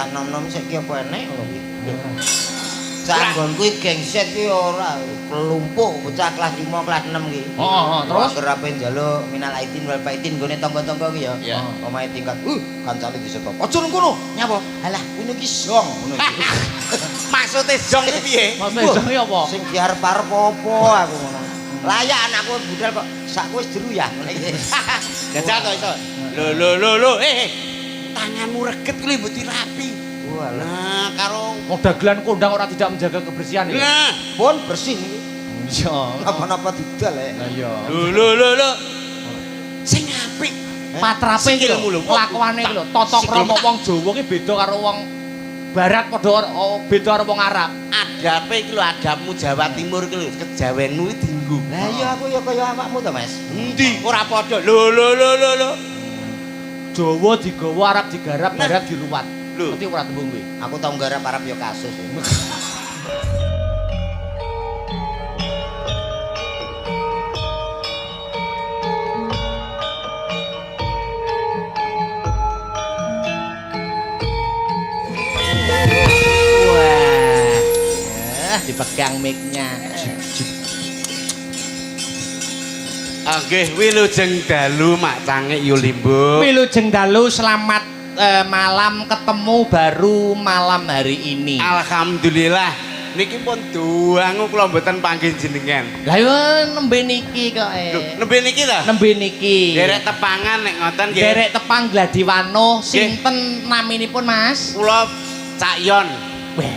Cah nom-nom saiki apa enek ngono kuwi. Cah nggon kuwi gengset kuwi ora kelumpuk bocah kelas 5 kelas 6 ki. Heeh, terus anggere ape njaluk minal aidin wal faidin nggone tangga-tangga ki ya. Omahe tingkat, kancane disetop. Aja nang kono. Nyapa? Halah, ngono ki zong ngono iki. Maksude zong ki piye? Maksude zong ki apa? Sing diarep-arep apa aku ngono. Layak anakku budal kok sakku wis jeru ya ngono iki. Jajal to iso. Lho lho lho lho, tanganmu reget kuwi mbok dirapi. Walah. Nah, karo wong dagelan kondang ora tidak menjaga kebersihan ya. Nah, pun bersih niki. Iya. Napa-napa didol ya. Lah iya. Lho lho lho lho. Sing apik patrape iki lho, kelakuane iki lho, tata krama wong Jawa ki beda karo wong barat padha beda karo wong Arab. Adape iki lho, adabmu Jawa Timur iki lho, kejawenmu iki dinggo. Lah iya aku ya kaya awakmu to, Mas. Endi? Ora padha. Lho lho lho lho lho. Jawa digawa, Arab digarap, barat diruwat. Ngerti ora tembung kuwi? Aku tau nggarap Arab ya kasus. Wah, dipegang mic-nya. Nggih, wilujeng dalu Mak Cangik Yulimbo. Wilujeng dalu, selamat malam, ketemu baru malam hari ini. Alhamdulillah. Niki pun duangu kula mboten panggih jenengan. Lah yo nembe niki kok. Lho, nembe niki ta? Nembe niki. Derek tepangan nek ngoten nggih. Derek tepang Gladiwano, sinten naminipun Mas? Kula Cak Yon. Weh,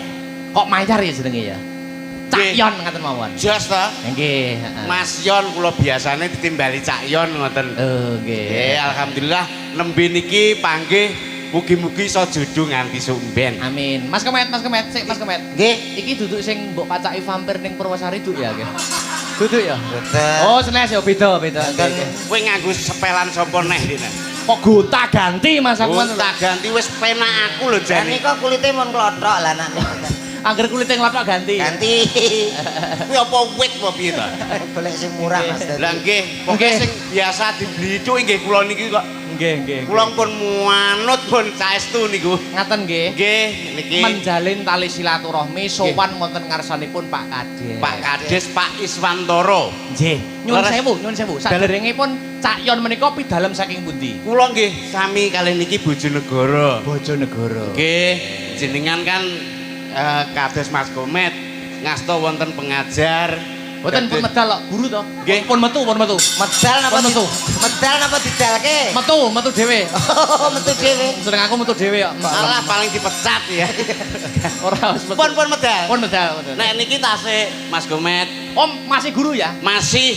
kok mayar ya jenenge ya? Cak Yon ngaten mawon. Jos ta? Nggih, Mas Yon kula biasane ditimbali Cak Yon ngoten. Oh, nggih. Nggih, alhamdulillah nembe niki panggih mugi-mugi iso jodoh nganti sumben. Amin. Mas Kemet, Mas Kemet, sik Mas Kemet. Nggih. Iki duduk sing mbok pacaki vampir ning Purwosari duk ya, nggih. Duduk ya? Mboten. Oh, senes ya beda, beda. Kowe nganggo sepelan sapa neh dene? Kok gonta ganti Mas aku. Gonta ganti wis penak aku lho jane. Lah nika kulite mun klothok lah nak. Angger kulite nglothok ganti. Ganti. Kuwi apa wit apa piye ta? Golek sing murah Mas. Lah nggih, pokoke sing biasa dibeli cuk nggih kula niki kok. Nggih, nggih. Kula pun manut pun saestu niku. Ngaten nggih. Nggih, niki menjalin tali silaturahmi sowan wonten ngarsanipun Pak Kades. Pak Kades Pak Iswantoro. Nggih. Nyuwun sewu, nyuwun sewu. Saderengipun Cak Yon menika pidalem saking pundi? Kula nggih sami kalih niki Bojonegoro. Bojonegoro. Nggih, jenengan kan kados Mas Komet ngasta wonten pengajar. Mboten pun medal kok, guru to. Nggih. Pun metu, pun metu. Medal napa metu? Medal napa didalke? Metu, metu dhewe. Oh, metu dhewe. Seneng aku metu dhewe kok. Alah paling dipecat ya. Ora wis metu. Pun pun medal. Pun medal. Nek niki tasik Mas Komet. Om masih guru ya? Masih.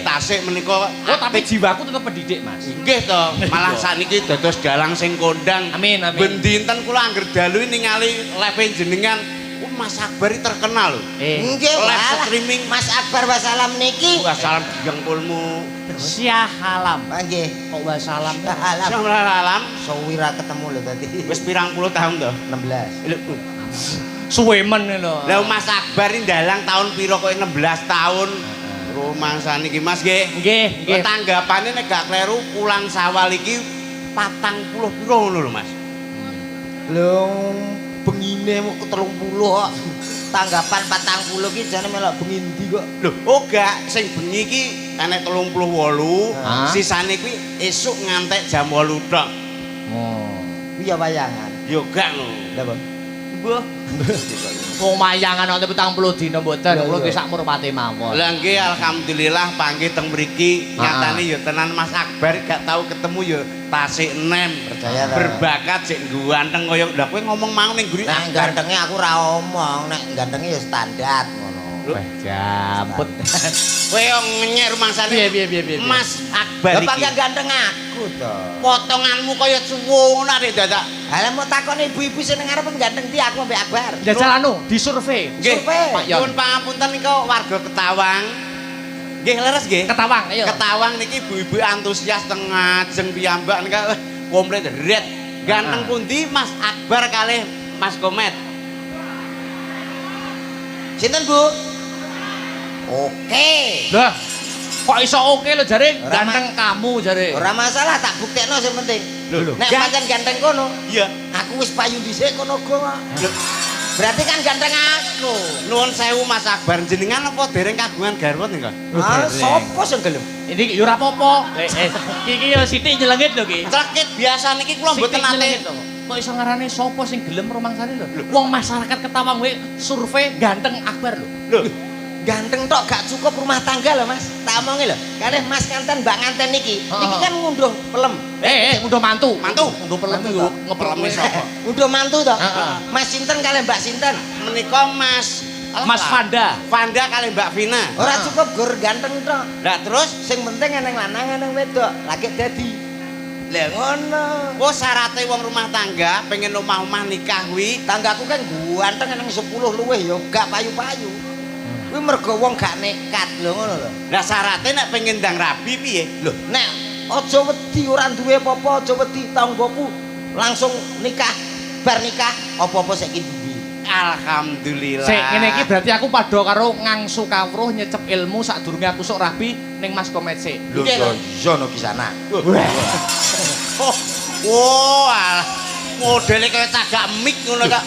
Tasik menika. Oh, tapi jiwaku tetep pendidik, Mas. Nggih to. Malah sakniki dados dalang sing kondang. Amin, amin. Ben dinten kula angger dalu ningali live jenengan. Mas Akbar terkenal lho. Nggih, live streaming Mas Akbar wassalam niki. Wassalam dengkulmu. Syahalam. Nggih. Kok wassalam? Syahalam. Syahalam. Suwi ra ketemu lho tadi. Wis pirang puluh tahun to? 16. Lho. Suwe men lho. Lah Mas Akbar ini dalang tahun piro kok 16 tahun. Rumangsane iki Mas nggih. Nggih, nggih. Tanggapane nek gak kleru pulang Sawal iki 40 piro ngono lho Mas. Lho bengine mung 30 kok. Tanggapan 40 ki jane melok bengi ndi kok. Lho, oh gak sing bengi iki enek 38, sisane kuwi esuk ngantek jam 8 tok. Oh. Kuwi ya wayangan. Ya gak ngono. Lha apa? Mbah. Wong wayangan wonten 70 dina mboten, kula nggih sak murpate mawon. Lah nggih alhamdulillah panggih teng mriki nyatane ya tenan Mas Akbar gak tau ketemu ya tasik enem. Percaya ta. Berbakat sik ganteng kaya lha kowe ngomong mau ning mburi. Nek gantenge aku ora omong, nek gantenge ya standar ngono. Wah, jamput. Kowe yo ngenyek rumangsane. Piye piye piye. Mas Akbar Lah iki. ganteng aku to. Potonganmu kaya cuwo ngono arek dadak. Halah mau takon ibu-ibu sing nang ngarep ganteng ndi aku ambek Akbar. Jajal anu disurvei. Nggih. Survei. Pak Yon. Nyuwun pangapunten nika warga Ketawang. Nggih leres nggih. Ketawang ayo. Ketawang niki ibu-ibu antusias teng ngajeng piyambak nika komplit red. Ganteng pundi Mas Akbar kalih Mas Komet? Sinten, Bu? Oke. Lah, kok iso oke lho jare ganteng kamu jare. Ora masalah tak buktekno sing penting. Lho, Nek pancen ganteng kono, Iya. aku wis payu dhisik kono go. Berarti kan ganteng aku. Nuwun sewu Mas Akbar, jenengan apa dereng kagungan garwa nika? Ah, sapa sing gelem? Ini yo ora apa-apa. Iki yo sithik nyelengit lho ki. Cekit biasa niki kula mboten Sithik nate. nyelengit lho. Kok iso ngarane sapa sing gelem rumangsane lho? Wong masyarakat Ketawang wae survei ganteng Akbar lho. Lho, Ganteng tok gak cukup rumah tangga lho, Mas. Tak omongi lho. Kalih Mas nganten Mbak nganten niki. Niki kan ngunduh pelem. Ngunduh mantu. Mantu. Ngunduh pelem Mantu yo toh? ngepeleme sapa? Ngunduh mantu toh. Heeh. Mas sinten kalih Mbak sinten? Menika Mas Mas Fanda. Fanda kalih Mbak Vina. Ora cukup gur ganteng tok. Lah terus Sing penting eneng lanang eneng wedok, lagi dadi. Lah ngono. oh syarate wong rumah tangga pengen omah-omah nikah kuwi Tanggaku kan ganteng eneng 10 luwih ya gak payu-payu. Kuwi mergo wong gak nekat lho ngono lho. Lah syarate nek pengen ndang rabi piye? Lho, nek aja wedi ora duwe apa-apa, aja wedi tanggoku langsung nikah, bar nikah apa-apa saiki duwe. Alhamdulillah. Sik ngene iki berarti aku padha karo ngangsu kawruh nyecep ilmu sadurunge aku sok rabi ning Mas Komet sik. Lho Nggih, lho. iya no kisana. Oh, wah, modele kaya cagak mik ngono kok.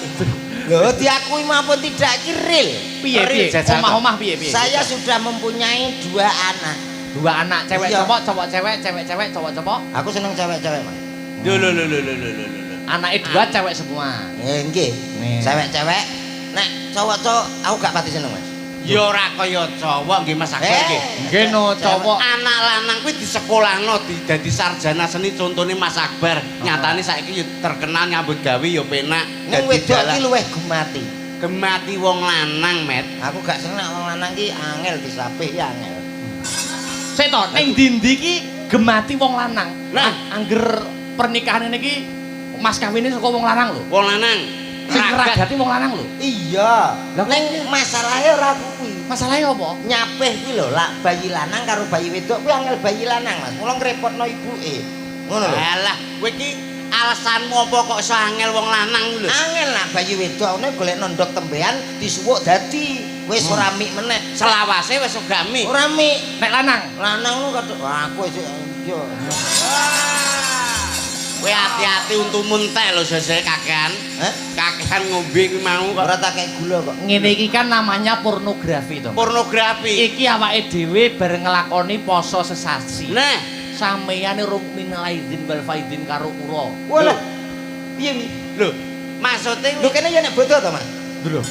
Lho diakui maupun tidak iki real. Piye Real piye? jajal. Omah-omah piye piye? Saya sudah mempunyai 2 anak. Dua anak, cewek Iya. cowok, cowok cewek, cewek cewek, cowok cowok. Aku seneng cewek-cewek, Mas. Lho lho lho lho lho lho lho. Anake 2 cewek semua. Nggih. Nih. Cewek-cewek nek cowok-cowok aku gak pati seneng, Mas. Ya ora kaya cowok nggih Mas Akbar nggih. Nggih no cowok. Anak lanang kuwi disekolahno dadi sarjana seni contone Mas Akbar. Nyatane saiki ya terkenal nyambut gawe ya penak. Ning Dadi wedok dalang. iki luwih gemati. Gemati wong lanang, Met. Aku gak seneng nek wong lanang ki angel disapih ya angel. Sik to, ning ndi-ndi iki gemati wong lanang. Nah. Angger pernikahan niki mas kawine saka wong lanang lho. Wong lanang. Sing Ragat. ngragati wong lanang lho. Iya. Lah kok Ning masalahe ora kuwi. Masalahe apa? Nyapih kuwi lho, lak bayi lanang karo bayi wedok kuwi angel bayi lanang, Mas. Mula ngrepotno ibuke. Ngono lho. Alah, kowe iki alasanmu apa kok iso angel wong lanang lho? Angel lah bayi wedok ngene golek nondok tembean disuwuk dadi wis ora mik meneh. Selawase wis gak mik. Ora mik. Nek lanang. Lanang lu kadang wah, aku wis iya. Kowe hati-hati untumu entek lho sesuk kakean. Hah? Kakean ngombe kuwi mau kok. Ora tak kei gula kok. Ngene iki kan namanya pornografi to. Pornografi. Iki awake dhewe bareng nglakoni poso sesasi. Nah, sameyane rung minal aidin wal faidin karo kula. Walah. Piye wi? lho, maksude Lho kene ya nek bodo to, Mas? Lho.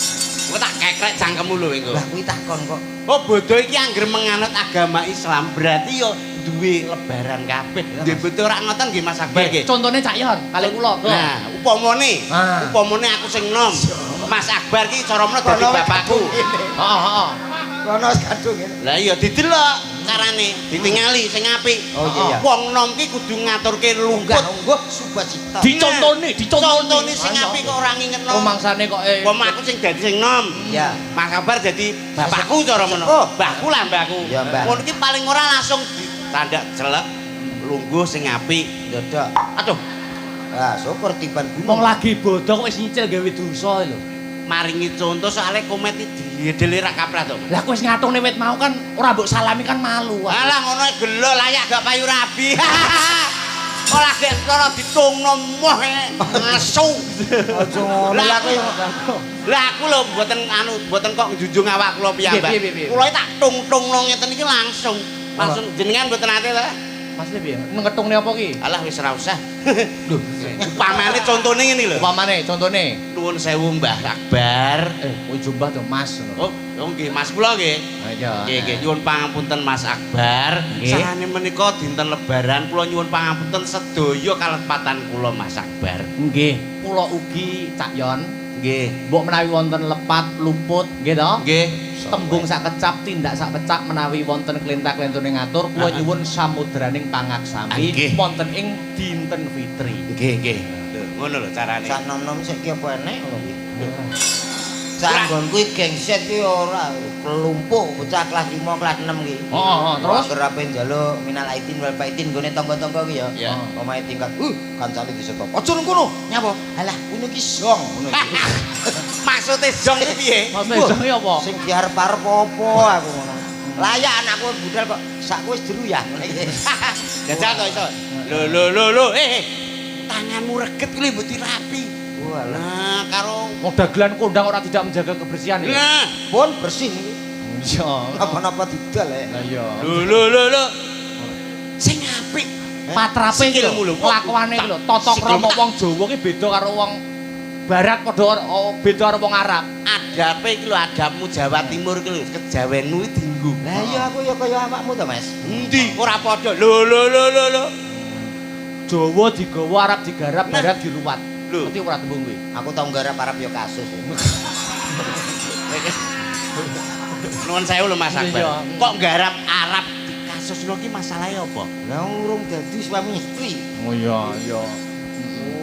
kowe tak kekrek cangkemmu lho engko. Lah kuwi takon kok. Oh, bodoh iki angger menganut agama Islam berarti yo duwe lebaran kabeh. Duwe bodo ora ngoten nggih Mas Akbar nggih. Contone Cak Yon kalih kula. Nah, upamane, Ah. upamane aku sing nom. Mas Akbar ki cara meno dadi Kono wis bapakku. kadung ngene. Heeh, heeh. Kono wis kadung ngene. Lah iya didelok carane, ditingali sing apik. Oh iya ya. Wong nom ki kudu ngaturke lungguh. Unggah-ungguh subasita. Dicontoni, dicontoni. Contone sing apik kok ora ngingetno. Rumangsane kok Wong aku sing dadi sing nom. Iya. Mas Akbar dadi bapakku cara meno. Oh. Mbahku lah mbahku. Iya, Mbah. Ngono ki paling ora langsung ditandak jelek lungguh sing apik. Dodok. Aduh, Ah, syukur tiban wong gunung. lagi bodoh kok wis nyicil gawe dosa lho. maringi contoh soalnya komet iki diedele ra kaprah to. Lah kowe wis ngatungne wit mau kan ora mbok salami kan malu. Alah ngono gelo layak gak payu rabi. Ora gek cara ditungno moh nesu. Aja ngono Lah lah kowe. Lah aku lho mboten anu mboten kok njunjung awak kula piyambak. Piye, piye, piye? Kula tak tung-tungno ngeten iki langsung. Langsung jenengan mboten ate ta? Mas piye? Ngetungne apa ki? Alah wis ora usah. Lho, upamane contone ngene lho. Upamane contone. Nuwun sewu Mbah Akbar. Kowe jumbah to Mas ngono. Oh, nggih Mas kula nggih. Iya. Nggih, nggih nyuwun pangapunten Mas Akbar. Nggih. Sarane menika dinten lebaran kula nyuwun pangapunten sedaya kalepatan kula Mas Akbar. Nggih, kula ugi Cak Yon. Nggih. Mbok menawi wonten lepat luput nggih to? Nggih. Tembung sak kecap tindak sak pecak menawi wonten klenta-klentune ngatur kula nyuwun samudraning pangaksami Nggih. wonten ing dinten fitri. Nggih, nggih. Lho, ngono lho carane. Sak nom-nom saiki apa enek ngono kuwi. Sak nggon kuwi gengset kuwi ora kelumpuk bocah kelas 5 kelas 6 ki. Oh, oh, terus? Angger ape njaluk minal aidin wal faidin nggone tangga-tangga ki ya. Iya. Omahe tingkat, kancane disetop. Aja nang kono, nyapa? Alah, ngono ki zong ngono iki. Maksude zong iki piye? Maksude zong iki apa? Sing diarep-arep apa aku ngono. Layak anakku budal kok sakku wis jeru ya ngono iki. Jajal to iso. Lho lho lho lho, eh. Sikilmu reget kuwi mbok dirapi. Walah. Nah, karo Wong dagelan kondang ora tidak menjaga kebersihan ya. Nah, Pun bersih niki. Iya. Napa-napa didol ya. Lah iya. lho lho lho lho. Sing apik. Patrape iki Sikilmu lho, lho. kelakuane iki lho, tata krama wong Jawa ki beda karo wong barat padha oh, beda karo wong Arab. Adape iki lho adabmu Jawa Timur iki lho, kejawenmu iki dinggo. Lah iya aku ya kaya awakmu to, Mas. Endi ora padha. Lho lho lho lho lho. Jawa digawa, Arab digarap, Nah. barat diruwat. Lho. Ngerti ora tembung kuwi? Aku tau nggarap Arab ya kasus. Nuwun sewu lho Mas Akbar. Iya. Kok nggarap Arab dikasusno ki masalahe apa? Lah urung dadi suami istri. Oh iya, iya.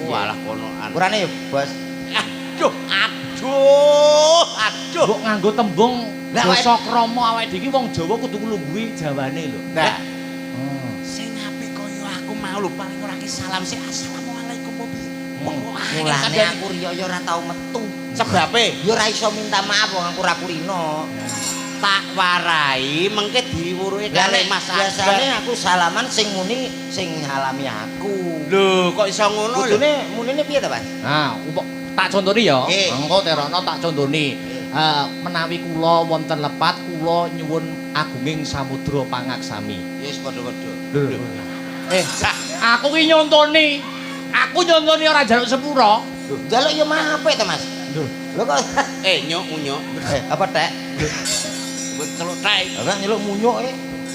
Walah konoan. Kurane ya, Bos. Aduh, aduh, aduh. Mbok nganggo tembung Lah, basa krama awake dhewe iki wong Jawa kudu nglungguhi jawane lho. Nah, sing apik kaya aku mau lho paling ora ki salam sik assalamualaikum apa piye. Wong kok angel Mulane kandhane. aku riyo ya ora tau metu. Sebabe Ya ora iso minta maaf wong aku ora kulino. Tak warai mengke diwuruke Lah kalih nek Mas biasane Akbar. aku salaman sing muni sing ngalami aku. Lho, kok iso ngono lho? Kudune munine piye to, Mas? Nah, upok tak contoni ya. Nggih. Engko terono tak contoni. Menawi kula wonten lepat kula nyuwun agunging samudra pangaksami. Ya wis padha-padha. Lho. Eh, aku ki nyontoni. Aku nyontoni ora njaluk sepura. Lho, njaluk ya mah apik to, Mas. Lho. Lho kok Eh, nyuk munyuk. eh apa tek? Mbok celuk tek. Lah nyeluk munyuk e.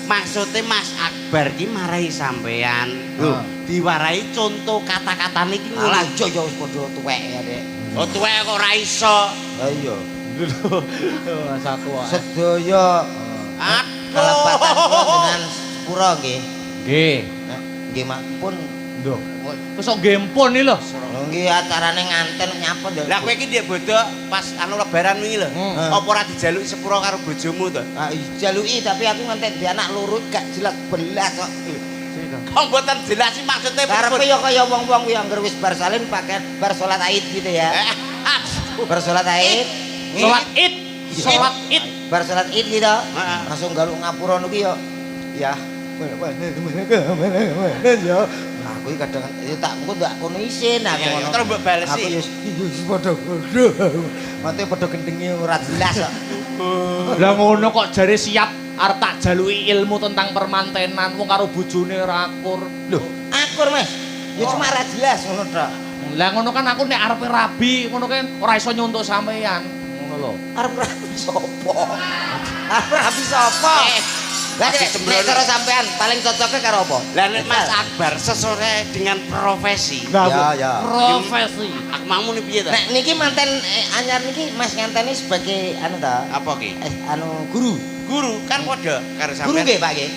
Maksude Mas Akbar ki marai sampean. Lho, Ah. diwarai contoh kata-katane iki ngono. Alah iya ya wis padha tuwek ya, Dek. Oh, tuwek kok ora iso. Lah iya. Lho, Mas aku. Sedaya Aduh. kelepatan kula dengan sepura nggih. Nggih. Nah, nggih mak pun Lho, wis kok nggih empun iki lho. lho nggih acarane nganten nyapa ya. Lah kowe iki ndek bodho pas anu lebaran wingi lho. Hmm. Apa ora dijaluki sepura karo bojomu to? Ah, jaluki tapi aku ngantek di anak loro gak jelas belas kok. Kok mboten jelas sih maksudnya Karepe ya kaya wong-wong kuwi angger wis bar salin pakai bar salat Aid gitu ya. Bar salat Aid. Salat Id, salat Id. Bar salat Id gitu. Heeh. Langsung galuk ngapura niku ya. Ya. Ya. Aku iki kadang ya tak engko ndak kono isin aku Iya, iya. ngono. Terus mbok balesi. Aku ya wis padha padha. Mate padha gendenge ora jelas kok. Lah ngono kok jare siap arep tak jaluki ilmu tentang permantenan wong karo bojone ora akur. Lho, akur Mas. Ya cuma ora jelas ngono tok. Lah ngono kan aku nek arepe rabi ngono kan ora iso nyontok sampean. Ngono lho. Arep rabi sapa? Arep rabi sapa? Lah Masih nek sembrono. nek cara sampean paling cocoknya karo apa? Lah nek Mas Akbar sesuai dengan profesi. Ya, ya. Profesi. Aku mau muni piye ta? Nek niki manten anyar niki Mas nganteni sebagai anu ta? Apa ki? Anu guru. Guru kan padha karo Guru sampean. nggih Pak nggih.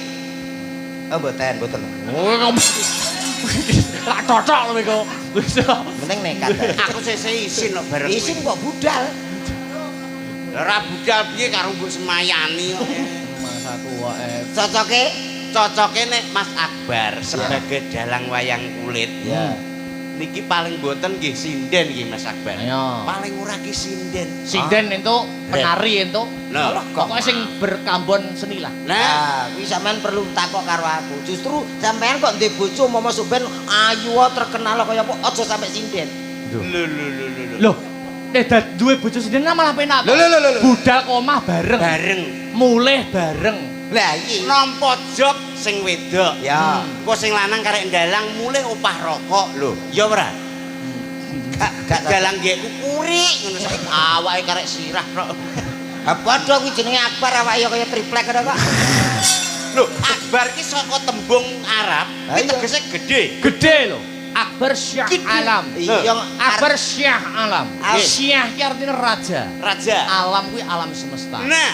Oh mboten, mboten. Oh, tak cocok lho iku. Penting nekat. ta. Aku sesuk isin kok bareng. Isin kok budal. Lah ora budal piye karo mbok semayani kok. Mas aku wae. Cocoke Cocoke nek Mas Akbar sebagai dalang wayang kulit. Ya. Niki paling boten nggih sinden nggih Mas Akbar. Ayo. Paling ora ki sinden. Sinden entuk, penari entuk. Nah, Pokoknya sing berkambon seni lah. Nah, Nah, kuwi sampean perlu takok karo aku. Justru sampean kok ndek bojo momo suben ayu terkenal kaya apa aja sampe sinden. lho lho lho lho. lho. Loh, nek duwe bojo sinden malah penak. Lho, lho, lho, lho. Budal ke omah bareng. Bareng Mulih bareng. Lah iki. nampa job sing wedok. Ya. Engko sing lanang karek ndalang mulih opah rokok lho. Ya ora? Gak gak Dalang nggekku kurik ngono saiki awake karek sirah tok. Ha padha kuwi jenenge Akbar awake ya kaya triplek ngono kok. Lho, Akbar ki saka tembung Arab, Lah ki iya. tegese gede. Gede lho. Akbar Syah Gede. Alam. Iya, Akbar Syah Alam. Al- Syah ki artinya raja. Raja. Alam kuwi alam semesta. Nah,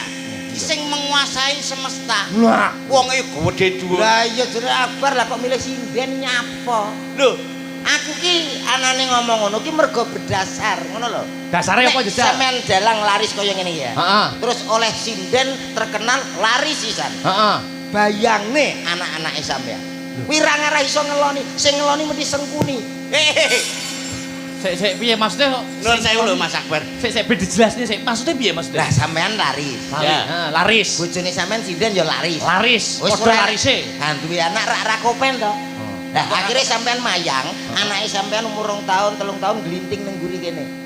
ki sing menguasai semesta. Nah, Wonge gede dhuwur. Lah iya jenenge Akbar lah kok milih sinden nyapa? Lho, Aku ki anane ngomong ngono ki mergo berdasar ngono lho. dasare apa Nek jejak? Sampean dalang laris kaya ngene ya. Heeh. Terus oleh sinden terkenal laris sisan. Heeh. Bayangne anak-anake sampean. Kuwi ra ngarah iso ngeloni, sing ngeloni mesti sengkuni. eh, Sik sik piye maksudnya kok? nuwun sewu lho Mas Akbar. Sik sik ben dijelasne sik. Maksudnya piye maksudnya? Lah sampean laris. Laris. Ya. Heeh, laris. Bojone sampean sinden ya laris. Laris. Wis Padha ora- larise. Ha duwe anak rak ra kopen to. Nah, akhirnya sampean mayang, anake sampean umur 2 tahun, 3 tahun glinting ning mburi kene.